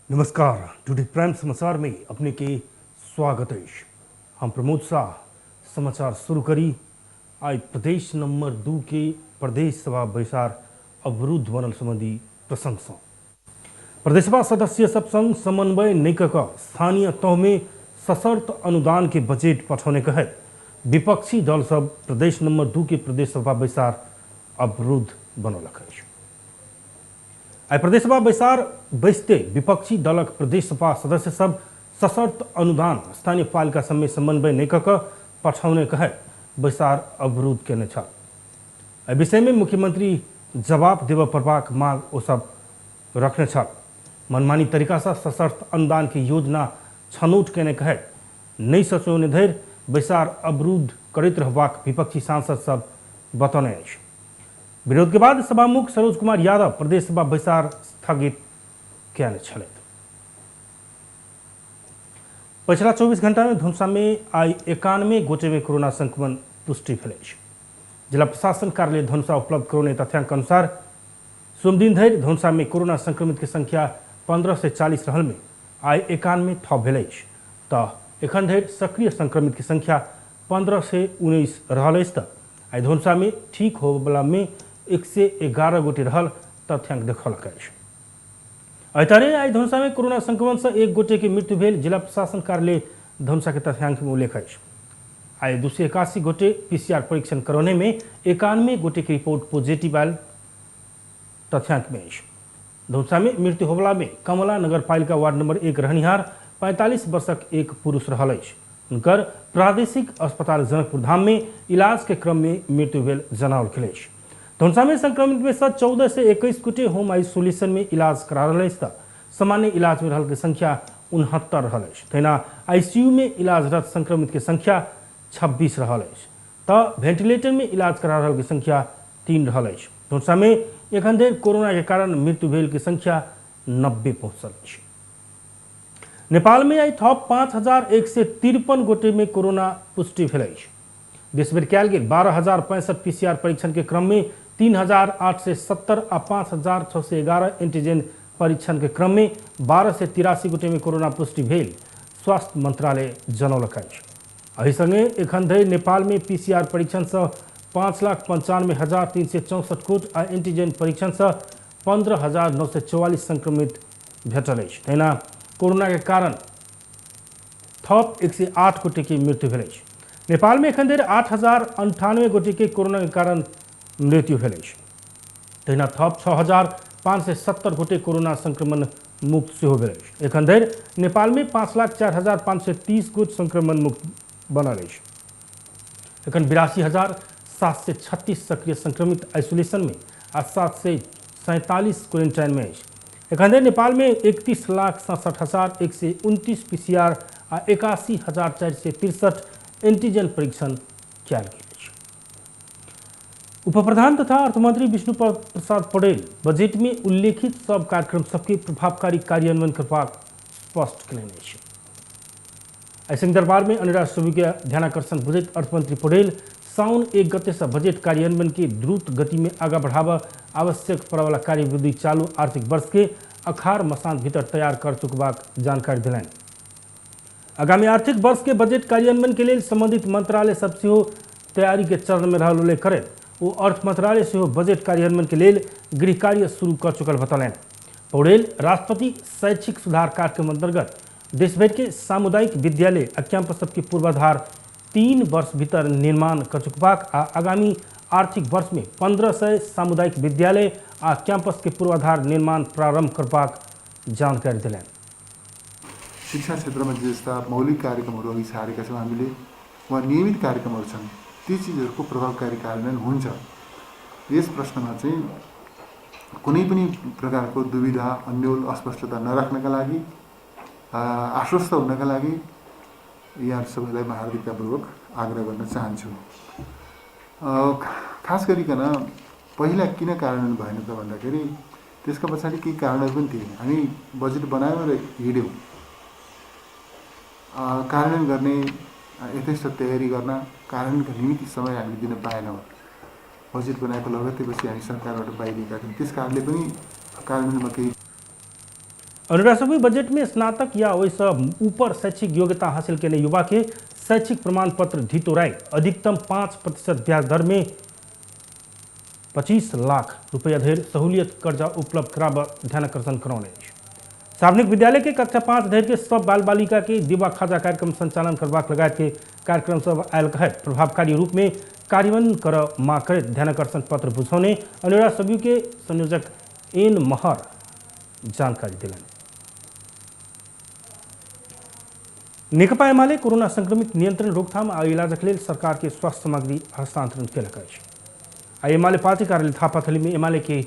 नमस्कार, today prime समाचार में अपने के स्वागत अछि। हम प्रमोद शाह समाचार शुरू करी। आइ प्रदेश नंबर 2 के प्रदेश सभा बैसार अवरुद्ध बनल संबंधी प्रसंग सँ प्रदेश सभा सदस्य सब संग समन्वय नहि कऽ कऽ स्थानीय तह में सशर्त अनुदान के बजट पठौने कहैत विपक्षी दल सब प्रदेश नंबर 2 के प्रदेश सभा बैसार अवरुद्ध बनौलक अछि। आइ प्रदेश सभा बैसार बैसते विपक्षी दलक प्रदेश सभा सदस्य सब सशर्त अनुदान स्थानीय पालिका सब में समन्वय नहि कऽ कऽ पठौने कहैत बैसार अवरुद्ध केने छल। एहि विषय में मुख्यमंत्री जवाब देबऽ पड़बाक मांग ओ सब रखने छल। मनमानी तरीका सँ सशर्त अनुदान के योजना छनौट केने कहैत नहि सचौने धरि बैसार अवरुद्ध करैत रहबाक विपक्षी सांसद सब बतौने अछि। विरोध के बाद सभामुख सरोज कुमार यादव प्रदेश सभा बैसार स्थगित कयने छलथि। पछिला 24 घंटा में धनुषा में आइ 91 गोटे में कोरोना संक्रमण पुष्टि भेल अछि। जिला प्रशासन कार्यालय धनुषा उपलब्ध करौने तथ्यांक अनुसार सोमदिन धरि धनुषा में कोरोना संक्रमित के संख्या 1540 रहल में आइ 91 थप भेल अछि। त एखन धरि सक्रिय संक्रमित के संख्या 1519 रहल अछि। त आइ धनुषा में ठीक होबयवला में 111 गोटे रहल तथ्यांक देखौलक अछि। एहि तरहे आइ धनुषा में कोरोना संक्रमण से 1 गोटे के मृत्यु भेल जिला प्रशासन कार्यालय धनुषा के तथ्यांक में उल्लेख अछि। आइ 281 गोटे पीसीआर परीक्षण करौने में 91 गोटे के रिपोर्ट पॉजिटिव आयल तथ्यांक में अछि। धनुषा में मृत्यु होबला में कमला नगरपालिका वार्ड नंबर 1 रहनिहार 45 वर्षक एक पुरुष रहल अछि। हुनकर प्रादेशिक अस्पताल जनकपुर धाम में इलाज के क्रम में मृत्यु भेल जनाओल गेल अछि। धनुषा में संक्रमित में से 14 से 21 गोटे होम आइसोलेशन में इलाज करा रहल अछि। त सामान्य इलाज में रहल के संख्या 69 रहल अछि। तहिना आईसीयू में इलाजरत संक्रमित के संख्या 26 रहल अछि। त वेंटिलेटर में इलाज करा रहल के संख्या 3 रहल अछि। धनुषा में एखन धरि कोरोना के कारण मृत्यु भेल के संख्या 90 पहुंचल अछि। नेपाल में आइ थप 5153 गोटे में कोरोना पुष्टि भेल अछि। देशभरि कयल गेल 12,065 पीसीआर परीक्षण के क्रम में 3,870 आ 5,611 एंटीजन परीक्षण के क्रम में 1283 गोटे में कोरोना पुष्टि भेल स्वास्थ्य मंत्रालय जनौलक अछि। एहि संगे एखन धरि नेपाल में पीसीआर परीक्षण सँ 5,95,364 गोट आ एंटीजन परीक्षण सँ 15,944 संक्रमित भेटल अछि। तहिना कोरोना के कारण थप 108 गोटे के मृत्यु भेल अछि। नेपाल में एखन धरि 8,098 गोटे के कोरोना के कारण मृत्यु भेल अछि। तहिना थप 6,570 गोटे कोरोना संक्रमण मुक्त सेहो भेल अछि। एखन धरि नेपाल में 5,04,530 गोट संक्रमण मुक्त बनल अछि। एखन 82,736 सक्रिय संक्रमित आइसोलेशन में आ 747 क्वारेंटाइन में अछि। एखन धरि नेपाल में 31,67,129 पीसीआर आ 81,463 एंटीजन परीक्षण कयल गेल अछि। उपप्रधान तथा अर्थमंत्री विष्णु प्रसाद पौडेल बजट में उल्लेखित सब कार्यक्रम सबके प्रभावकारी कार्यान्वयन करबाक स्पष्ट कयलनि अछि। एहि दरबार में अन्य राष्ट्र के ध्यानाकर्षण बुझैत अर्थमंत्री पौडेल साउन 1 गते से बजट कार्यान्वयन के द्रुत गति में आगा बढ़ावा आवश्यक पड़वाला कार्यविधि चालू आर्थिक वर्ष के अखार मसांत भीतर तैयार कर चुकबाक जानकारी दिलनि। आगामी आर्थिक वर्ष के बजट कार्यान्वयन के लेल संबंधित मंत्रालय सब सेहो तैयारी के चरण में रहल उल्लेख करैत ओ अर्थ मंत्रालय सेहो बजट कार्यान्वयन के लेल गृह कार्य शुरू कर चुकल बतौलनि। पौडेल राष्ट्रपति शैक्षिक सुधार कार्यक्रम अंतर्गत देशभरि के सामुदायिक विद्यालय आ कैंपस सबके पूर्वाधार 3 वर्ष भीतर निर्माण कर चुकबाक आ आगामी आर्थिक वर्ष में 1500 सामुदायिक विद्यालय आ कैंपस के पूर्वाधार निर्माण प्रारंभ करबाक जानकारी दिलनि। शिक्षा क्षेत्रमा जस्ता मौलिक कार्यक्रमहरू अघि सारेका छौँ हामीले वा नियमित कार्यक्रमहरू छन्, ती चिजहरूको प्रभावकारी कार्यान्वयन हुन्छ। यस प्रश्नमा चाहिँ कुनै पनि प्रकारको दुविधा, अन्योल, अस्पष्टता नराख्नका लागि, आश्वस्त हुनका लागि यहाँहरू सबैलाई म हार्दिकतापूर्वक आग्रह गर्न चाहन्छु। खास गरिकन पहिला किन कार्यान्वयन भएन त भन्दाखेरि त्यसका पछाडि केही कारणहरू पनि थिए। हामी बजेट बनायौँ र हिँड्यौँ, कार्यान्वयन गर्ने यथेष्ट तयारी गर्न कार्यान्वयनका निम्ति समय हामीले दिन पाएनौँ। बजेट बनाएको लगत्तैपछि हामी सरकारबाट बाहिरिएका थियौँ, त्यस कारणले पनि कार्यान्वयनमा केही। अनुरासवी बजट में स्नातक या ओहिसँ ऊपर शैक्षिक योग्यता हासिल केने युवा के शैक्षिक प्रमाण पत्र धितोराई अधिकतम 5% ब्याज दर में 25 लाख रुपया धरि सहूलियत कर्जा उपलब्ध कराबऽ ध्यानाकर्षण करौने अछि। सार्वजनिक विद्यालय के कक्षा 5 धरि के सब बाल बालिका के दिवा खाजा कार्यक्रम संचालन करबाक लगायत के कार्यक्रम सब आयल कहैत प्रभावकारी रूप में कार्यान्वयन कर मांग करैत ध्यानाकर्षण पत्र बुझौने अनुरा सभी के संयोजक एन महर जानकारी दिलनि। नेकपा एमाले कोरोना संक्रमित नियंत्रण रोकथाम आ इलाजक लेल सरकार के स्वास्थ्य सामग्री हस्तांतरण केलक अछि। आ एमाले पार्टी कार्यालय थापाथली में एमाले के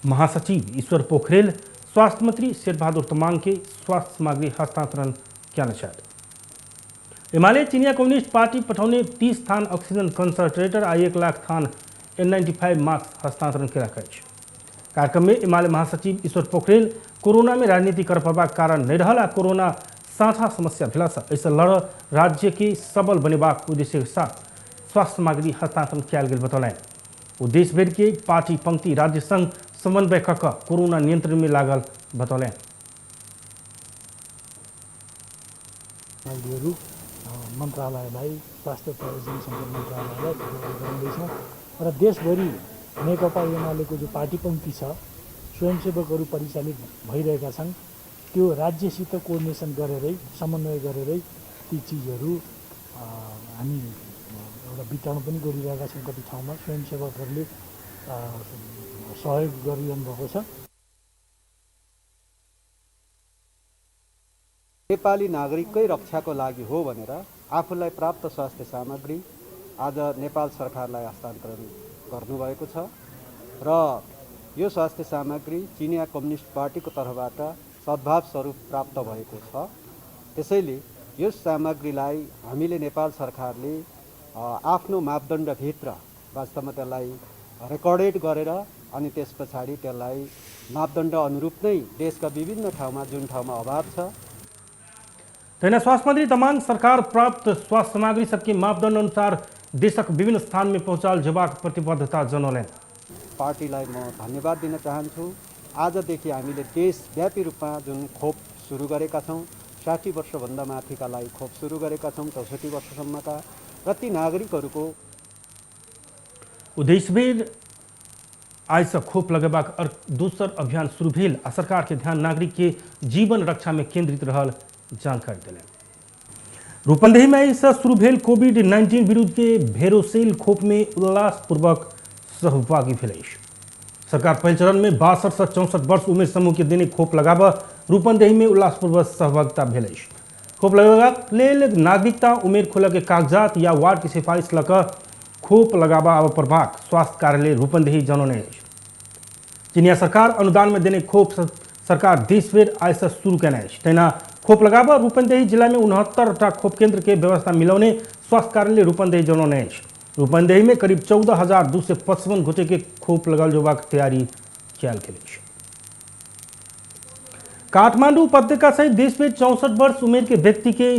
महासचिव ईश्वर पोखरेल स्वास्थ्य मंत्री शेरबहादुर तमांग के स्वास्थ्य सामग्री हस्तांतरण कयने छथि। एमाले चिनिया कम्युनिस्ट पार्टी पठौने 30 थान ऑक्सीजन कंसंट्रेटर आ 1 लाख थान N95 mask हस्तांतरण केलक अछि। कार्यक्रम में एमाले महासचिव ईश्वर पोखरेल कोरोना में राजनीति कर पड़बाक कारण नहीं रहल आ कोरोना साझा समस्या भेलासँ एहिसँ लड़ राज्य के सबल बनेबाक उद्देश्य के साथ स्वास्थ्य सामग्री हस्तांतरण कयल गेल बतौलनि। ओ देशभरि के पार्टी पंक्ति राज्य संग समन्वय कऽ कऽ कोरोना नियंत्रण में लागल बतौलनि। मन्त्रालयलाई स्वास्थ्य तथा जनसङ्ख्या मन्त्रालयलाई गराउँदैछौँ र देशभरि नेकपा एमालेको जो पार्टी पङ्क्ति छ स्वयंसेवकहरू परिचालित भइरहेका छन्, त्यो राज्यसित कोअर्डिनेसन गरेरै समन्वय गरेरै ती चिजहरू हामी एउटा वितरण पनि गरिरहेका छौँ। कति ठाउँमा स्वयंसेवकहरूले सहयोग गरिरहनु भएको छ। नेपाली नागरिककै रक्षाको लागि हो भनेर आफूलाई प्राप्त स्वास्थ्य सामग्री आज नेपाल सरकारलाई हस्तान्तरण गर्नुभएको छ र यो स्वास्थ्य सामग्री चिनिया कम्युनिस्ट पार्टीको तर्फबाट सद्भाव स्वरूप प्राप्त भएको छ। त्यसैले यस सामग्रीलाई हामीले नेपाल सरकारले आफ्नो मापदण्डभित्र वास्तवमा त्यसलाई रेकर्डेड गरेर अनि त्यस पछाडि त्यसलाई मापदण्ड अनुरूप नै देशका विभिन्न ठाउँमा जुन ठाउँमा अभाव छ। तहिना स्वास्थ्य मंत्री तमाङ सरकार प्राप्त स्वास्थ्य सामग्री सबके मापदण्ड अनुसार देशक विभिन्न स्थान में पहुँचाल जेबाक प्रतिबद्धता जनौलनि। पार्टीलाई म धन्यवाद दिन चाहन्छु। आजदेखि हामीले देशव्यापी रूपमा जुन खोप सुरु गरेका छौँ, 60 वर्षभन्दा माथिकालाई खोप सुरु गरेका छौँ, 64 वर्षसम्मका र ती नागरिकहरूको देशभरि आइसँ खोप लगेबाक दोसर अभियान शुरू भेल आ सरकार के ध्यान नागरिक के जीवन रक्षा में केंद्रित रहल जानकारी देलनि। रूपन्देही में आइसँ शुरू भेल कोविड-19 विरुद्ध के भेरोसेल खोप में उल्लासपूर्वक सहभागी भेल अछि। सरकार पहिल चरण में 62 से 64 वर्ष उमेर समूह के देने खोप लगाबऽ रूपन्देही में उल्लासपूर्वक सहभागिता भेल अछि। खोप लगेबाक लेल नागरिकता उमेर खोलऽ के कागजात या वार्ड के सिफारिश लऽ कऽ खोप लगाबऽ आबऽ पड़बाक स्वास्थ्य कार्यालय रूपन्देही जनौने अछि। चिनिया सरकार अनुदान में देने खोप सरकार देशभरि आइसँ शुरू केने अछि। तहिना खोप लगाबऽ रूपन्देही जिला में 69टा खोप केंद्र के व्यवस्था मिलौने स्वास्थ्य कार्यालय रूपन्देही जनौने अछि। रूपन्देही में करीब 14,255 गोटे के खोप लगाओल जेबाक तैयारी कयल गेल अछि। काठमांडू उपत्यका सहित देश में 64 वर्ष उमेर के व्यक्ति के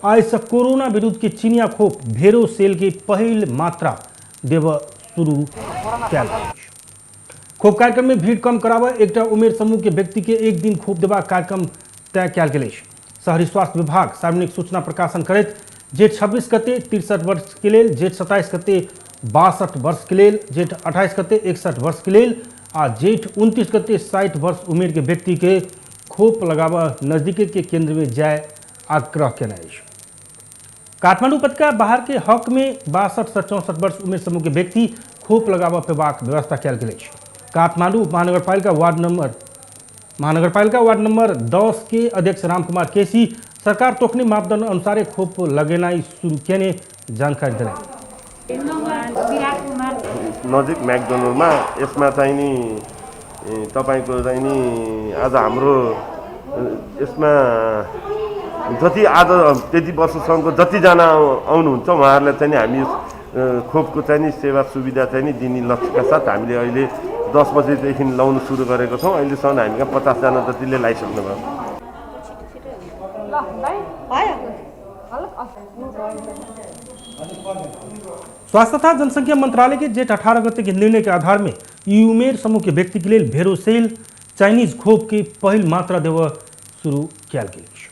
आइसँ कोरोना विरुद्ध के चिनिया खोप भेरोसेल के पहिल मात्रा देबऽ शुरू कयल गेल अछि। खोप कार्यक्रम में भीड़ कम कराबऽ एकटा उमेर समूह के व्यक्ति के एक दिन खोप देबाक कार्यक्रम तय कयल गेल अछि। शहरी स्वास्थ्य विभाग सार्वजनिक सूचना प्रकाशन करैत जेठ 26 गते 63 वर्ष के लेल, जेठ 27 गते 62 वर्ष के लेल, जेठ 28 गते 61 वर्ष के लेल आ जेठ 29 गते 60 वर्ष उमेर के व्यक्ति के खोप लगाबऽ नजदीके के केंद्र में जाय आग्रह केने अछि। काठमांडू उपत्यका बाहर के हक में 62 से 64 वर्ष उमेर समूह के व्यक्ति खोप लगाबऽ पेबाक व्यवस्था कयल गेल अछि। काठमांडू महानगरपालिका वार्ड नंबर 10 के अध्यक्ष रामकुमार केसी सरकार तोखने मापदंड अनुसार खोप लगेनाइ शुरू केने जानकारी देलनि। नजिक म्याकडोनल्डमा यसमा चाहिँ नि तपाईको चाहिँ नि आज हाम्रो यसमा जति आज त्यति वर्षसम्मको जतिजना आउनुहुन्छ उहाँहरूलाई चाहिँ नि हामी खोपको चाहिँ नि सेवा सुविधा चाहिँ नि दिने लक्ष्यका साथ हामीले अहिले 10 बजेदेखि लाउन सुरु गरेको छौँ। अहिलेसम्म हामी कहाँ 50 जना जतिले लगाइसक्नु भयो। स्वास्थ्य तथा जनसंख्या मंत्रालय के जेठ 18 गते के निर्णय के आधार में ई उमेर समूह के व्यक्ति के लिए भेरोसेल चाइनीज खोप के पहिल मात्रा देव शुरू कयल गेल अछि।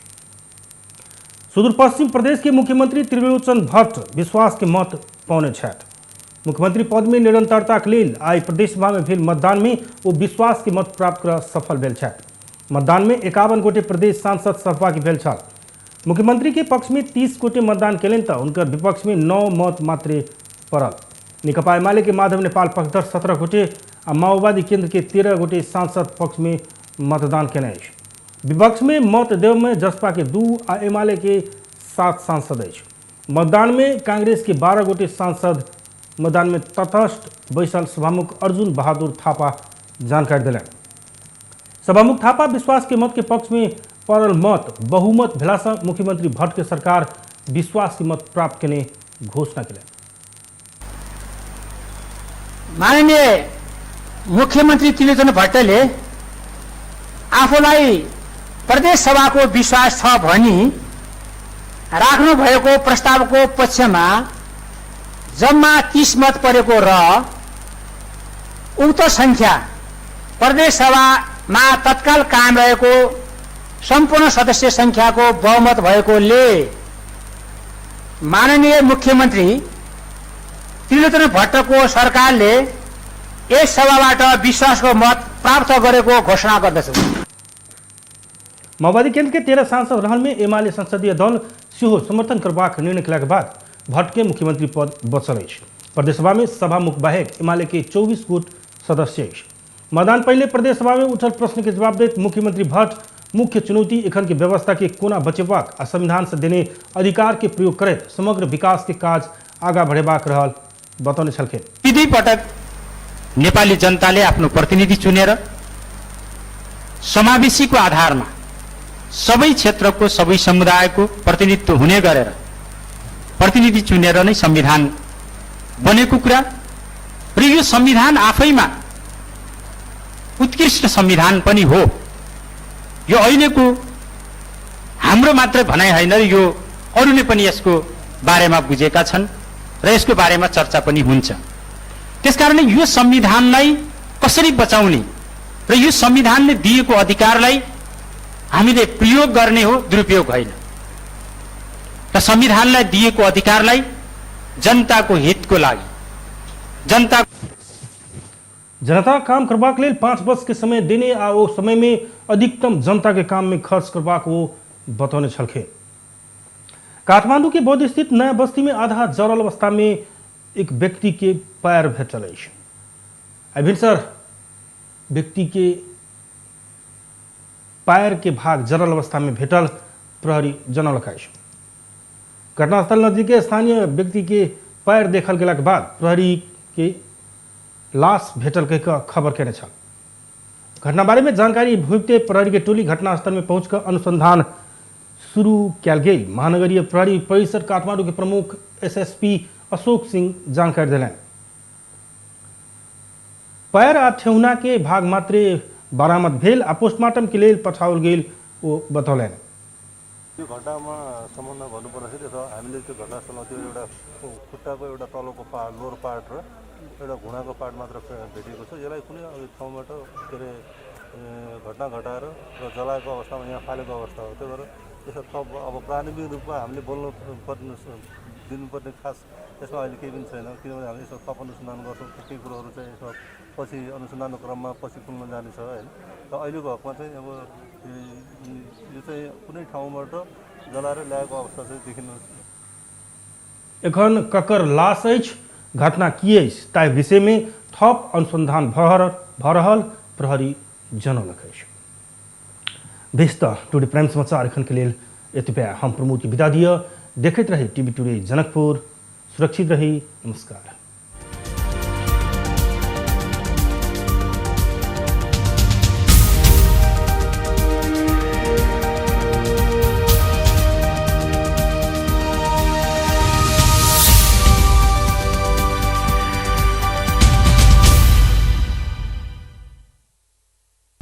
सुदूरपश्चिम प्रदेश के मुख्यमंत्री त्रिलोचन भट्ट विश्वास के मत पौने छथि। मुख्यमंत्री पद में निरंतरता के लेल आइ प्रदेश सभा में भेल मतदान में ओ विश्वास के मत प्राप्त कर सफल भेल छथि। मतदान में 51 गोटे प्रदेश सांसद सहभागी भेल छल। मुख्यमंत्री के पक्ष में 30 गोटे मतदान केलनि तऽ हुनकर विपक्ष में 9 मत मात्रे पड़ल। नेकपा एमाले के माधव नेपाल पक्षधर 17 गोटे आ माओवादी केंद्र के 13 गोटे सांसद पक्ष में मतदान केने अछि। विपक्ष में मत देव में जसपा के 2 आ एमाले के 7 सांसद अछि। मतदान में कांग्रेस के 12 गोटे सांसद मतदान में तटस्थ बैसल सभामुख अर्जुन बहादुर थापा जानकारी देलनि। सभामुख थापा विश्वास के मत के पक्ष में पड़ल मत बहुमत भेलासँ मुख्यमंत्री भट्ट के सरकार विश्वास के मत प्राप्त केने घोषणा केलनि। माननीय मुख्यमन्त्री त्रिलोचन भट्टले आफूलाई प्रदेश सभाको विश्वास छ भनी राख्नु भएको प्रस्तावको पक्षमा जम्मा 30 मत परेको र उक्त संख्या प्रदेश सभामा तत्काल कायम रहेको सम्पूर्ण सदस्य संख्याको बहुमत भएकोले माननीय मुख्यमन्त्री त्रिलोचन भट्टको सरकारले यस सभाबाट विश्वासको मत प्राप्त गरेको घोषणा गर्दछु। माओवादी केंद्र के 13 सांसद रहल में एमाले संसदीय दल सेहो समर्थन करबाक निर्णय केलाक बाद भट्ट के मुख्यमंत्री पद बचल अछि। प्रदेशसभा में सभामुख बाहेक एमाले के 24 गोट सदस्य अछि। मतदान पहिले प्रदेशसभा में उठल प्रश्न के जवाब दैत मुख्यमंत्री भट्ट मुख्य चुनौती एखन के व्यवस्था के कोना बचेबाक आ संविधान से देने अधिकार के प्रयोग करैत समग्र विकास के काज आगा बढ़ेबाक रहल बतौने छलखिन। दुई पटक नेपाली जनताले आफ्नो प्रतिनिधि चुनेर समावेशीको आधारमा सबै क्षेत्रको सबै समुदायको प्रतिनिधित्व हुने गरेर प्रतिनिधि चुनेर नै संविधान बनेको कुरा र यो संविधान आफैमा उत्कृष्ट संविधान पनि हो। यो अहिलेको हाम्रो मात्रै भनाइ होइन, यो अरूले पनि यसको बारेमा बुझेका छन् र यसको बारेमा चर्चा पनि हुन्छ। त्यसकारणले यो संविधानलाई कसरी बचाउने र यो संविधानले दिएको अधिकारलाई हामीले प्रयोग गर्ने हो, दुरुपयोग होइन। र संविधानलाई दिएको अधिकारलाई जनताको हितको लागि जनता काम करबाक लेल 5 वर्ष के समय देने आ ओ समय में अधिकतम जनता के काम में खर्च करबाक ओ बतौने छलखिन। काठमांडू के बौद्ध स्थित नया बस्ती में आधा जरल अवस्था में एक व्यक्ति के पैर भेटल अछि। आइ भिनसर व्यक्ति के पैर के भाग जरल अवस्था में भेटल प्रहरी जनौलक अछि। घटनास्थल नजदीक स्थानीय व्यक्ति के पैर देखल गेलाक बाद प्रहरी के लाश भेटल कहि कऽ खबर केने छल। घटना बारे में जानकारी होइते प्रहरी के टोली घटनास्थल में पहुंचकर अनुसंधान शुरू कयल गेल। महानगरीय प्रहरी परिसर काठमांडू के प्रमुख एसएसपी अशोक सिंह जानकारी देलनि। पैर आ ठेहुना के भाग मात्रे बरामद भेल आ पोस्टमार्टम के लेल पठाओल गेल ओ बतौलनि। यो घटनामा सम्बन्ध भन्नुपर्दाखेरि अथवा हामीले त्यो घटनास्थलमा त्यो एउटा खुट्टाको एउटा तलको पार्ट, लोअर पार्ट र एउटा घुँडाको पार्ट मात्र भेटिएको छ। यसलाई कुनै ठाउँबाट के अरे घटना घटाएर र जलाएको अवस्थामा यहाँ फालेको अवस्था हो। त्यही भएर यसो थप अब प्रारम्भिक रूपमा हामीले बोल्नु पर्ने दिनुपर्ने खास यसमा अहिले केही पनि छैन, किनभने हामीले यसो थप अनुसन्धान गर्छौँ। केही कुरोहरू चाहिँ यसमा पछि अनुसन्धानको क्रममा पछि खुल्न जानेछ होइन। र अहिलेको हकमा चाहिँ अब यो चाहिँ कुनै ठाउँबाट जलाएर ल्याएको अवस्था चाहिँ देखिनु। एखन ककर लाश अछि, घटना की अछि ताहि विषय में थप अनुसन्धान भऽ रहल प्रहरी जनौलक अछि। बेस तऽ टुडे प्राइम समाचार एखन के लेल एतबे। हम प्रमोद के विदा दिअ। देखैत रही टीवी टुडे जनकपुर। सुरक्षित रही। नमस्कार।